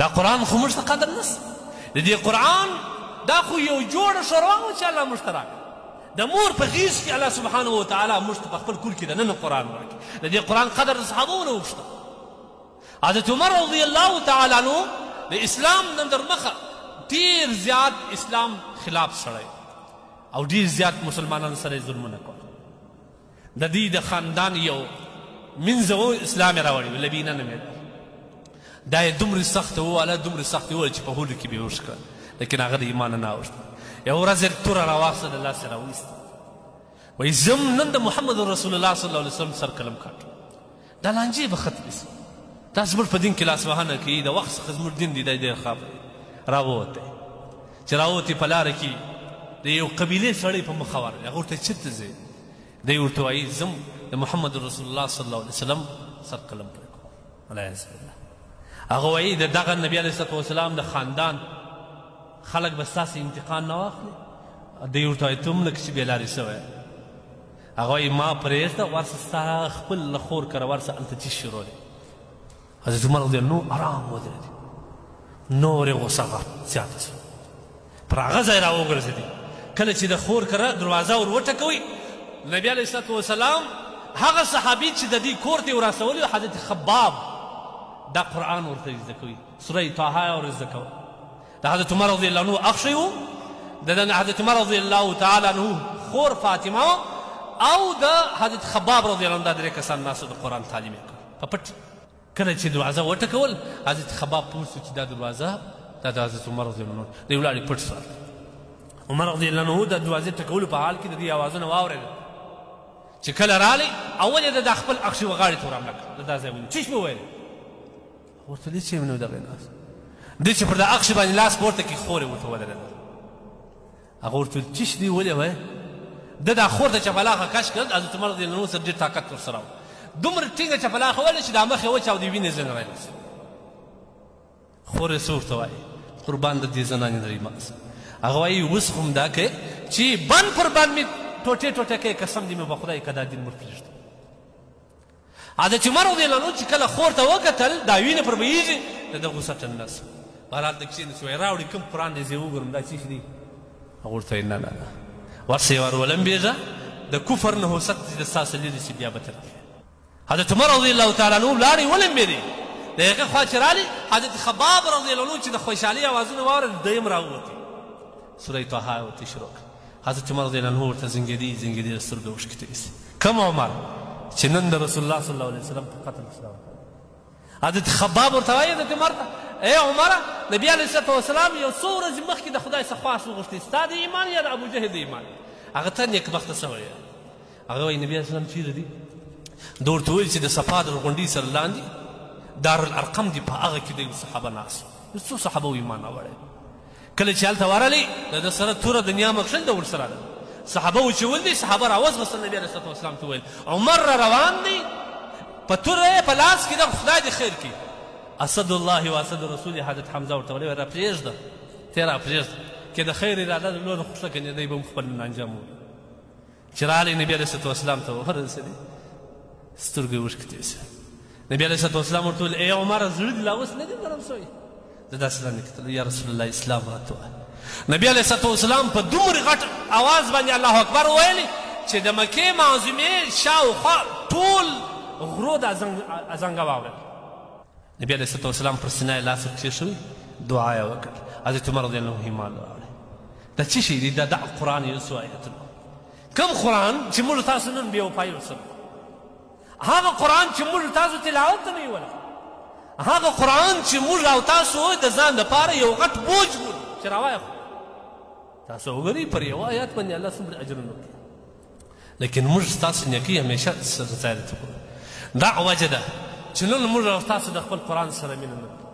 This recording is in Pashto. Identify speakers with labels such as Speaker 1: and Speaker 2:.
Speaker 1: دا قرآن خو موږ ته قدر نشته. د دې قرآن دا خو یو جوړه ښوروا وه چې الله موږ ته راکړه. د مور په غېږ کې الله سبحانه وتعالی موږ ته په خپل کور کې دننه قرآن راکړي. د دې قرآن قدر د صحابو نه وپوښته. حضرت عمر رضی الله تعالی عنه د اسلام نه در مخه ډېر زیات اسلام خلاف سړی او ډېر زیات مسلمانانو سره یې ظلمونه کول. د دوی د خاندان یو مینځه و، اسلام یې راوړی و، لبینه نومېده. دا یې دومره سخته وواله، دومره سخته وویل چې په هولو کې بېهوښ کړه، لیکن هغه د ایمانه نه اوښته. یوه ورځ یې توره راواخیسته، د لاس یې راوایسته، وایي ځم نن د محمد رسول الله صلی الله علیه وسلم سر قلم کاټم، دا لانجې به ختمې سي. دا زموږ په دین کې لاسوهنه کوي، د وخت څخه زموږ دین دی، دی ډېر خفه دی. راووتی، چې راووتی په لاره کې د یو قبیلې سړی په مخه ورغی. هغه ورته چېرته ځې؟ دی ورته وایي ځم د محمد رسول الله صلی الله علیه وسلم سر قلم پرې کوم. والعیاذ بالله. هغه وایي د دغه نبي علیه الصلاه والسلام د خاندان خلک به ستاسې انتقام نه واخلي؟ دی ورته وایي ته هم لکه چې بې لارې شوی. هغه وایي ما پرېږده، ورسه ستا خپل له خور کره ورسه، هلته څه شروع دی. حضرت عمر رضی الله عنه ارام ودرېدی، نور یې غوسه زیاته شوه، پر هغه ځای راوګرځېدی. کله چې د خور کره دروازه ور وټکوي، نبی علیه الصلاة والسلام هغه صحابي چې د دې کور ته یې وراسولی حضرت خباب، دا قرآن ورته زده کوي، سوره طه یې ور زده کوه. د حضرت عمر رضی الله عنه اخښی و، د حضرت عمر رضی الله تعالی عنه خور فاطمه او د حضرت خباب رضی الله عنه، دا درې کسان ناست د قرآن تعلیم یې کړ په پټ. کله چې دروازه وټکول، حضرت خباب پوه شو چې دا دروازه دا د حضرت عمر رضی الله عنه دی، ولاړې پټ شو. عمر رضی الله عنه د دروازې ټکولو په حال کې د دې اوازونه واورېدل. چې کله راغلی، اول یې د خپل اخښي وغاړې ته ورحمله کړه، د دا ځای ونیو. څه شي وویل؟ ورته دې چې نو دغه ناست دی چې پر د اخښي باندې لاس پورته کړي، خور یې ورته ودرېدله. هغه ورته وویل څه شي دی ولې وایې؟ ده دا خور ته چپلاخه کش کړل. حضرت عمر رضی الله عنه سره ډېر طاقت ورسره و، دومره ټینګه چپلاخه وله چې دا مخ یې وچاودې، وینې ځنې راینسته. خور یې څه ورته وایي؟ قربان د دې زنانې درې ما. هغه وایي اوس خو هم دا کوې چې بند پر بند مې ټوټې ټوټه کوې، قسم دې مې په خدای که دا دین مور پرېږدم. حضرت عمر رضی الله عنه چې کله خور ته وکتل، دا وینه پر بهیږي، د ده غوسه ټنډه شوه. بهرحال د کښېنست، وایي راوړي کوم قرآن دی، زه یې وګورم دا څه شي دی. هغه ورته وایي نه نه نه، ورسه یې ور ولمبېږه، د کفر نحوست چې د ستا څخه لرې شي، بیا به ته راغلې. حضرت عمر رضی الله تعالی عنه لاړې ولمبېدې، د هغې خوا چې راغلی، حضرت خباب رضی الله عنه چې د خوشحالۍ اوازونه واورېدل، دی هم راووتی، سوره طه یې ورته شروع کړه. حضرت عمر رضی الله عنه ورته زنګېدی زنګېدی، د سترګو اوښکې تویې شوې. کوم عمر چې نن د رسول الله صلی الله علیه وسلم په قتل سره حضرت خباب ورته وایي حضرت عمر ته، ای عمره، نبي علیه الصلاة والسلام یو څو ورځې مخکې د خدای څخه خواست وغوښتې، ستا د ایمان یا د ابوجهل د ایمان؟ هغه ته نېکبخته سوی. هغه وایي نبي علیه السلام چېرې دی؟ ده ورته وویل چې د صفا د غونډۍ سره لاندې دارالارقم دی، په هغه کې د یو صحابه ناست وو، یو څو صحابه ایمان راوړی. کله چې هلته ورغلی، د ده سره توره د نیا مکښل ده ورسره ده. صحابه و چې ولدي، صحابه راوځغستل، نبي علیه الصلاة والسلام ته وویل عمر را روان دی، په توره یې په لاس کې ده، خدای دې خیر کړي. اسد الله و اسد رسول حضرت حمزه ورته ویل را پرېږده، ته را پرېږده، که د خیر اراده درلوده خو ښه کنې دی به هم خپل نن انجام وویني. چې راغلی نبي علیه الصلاة والسلام ته ورسېدی، سترګو یې اوښکې تویې شوې. نبي علیه الصلاة والسلام ورته وویل ای عمره، زړه دې لا اوس نه دی نرم شوی؟ ده داسې لاندې کتل، یا رسول الله اسلام راته ووایه. نبي علیه الصلاة والسلام په دومره غټ اواز باندې الله اکبر وویل چې د مکې معظمې شاوخوا ټول غرو د ازنګه واورېدل. نبي علیه الصلاة والسلام پر سینه یې لاس ورکښېښوی، دعا یې وکړه. حضرت عمر رضی الله عنه ایمان راوړی. دا څه شی دی؟ دا د قرآن یو څو آیتونه. کوم قرآن چې موږ تاسو نن بې وفایي ورسره، هغه قرآن چې موږ تاسو تلاوت ته نه یو، هغه قرآن چې موږ او تاسو د ځان دپاره یو غټ بوج بولو چې راوایه. خو تاسو وګورئ پر یوه آیات باندې الله څومره اجرونه ورکوي، لیکن موږ ستاسو نیکۍ همیشه سره ځای ته ګورو. دا وجه ده چې نن موږ او تاسو د خپل قرآن سره مینه نه لرو.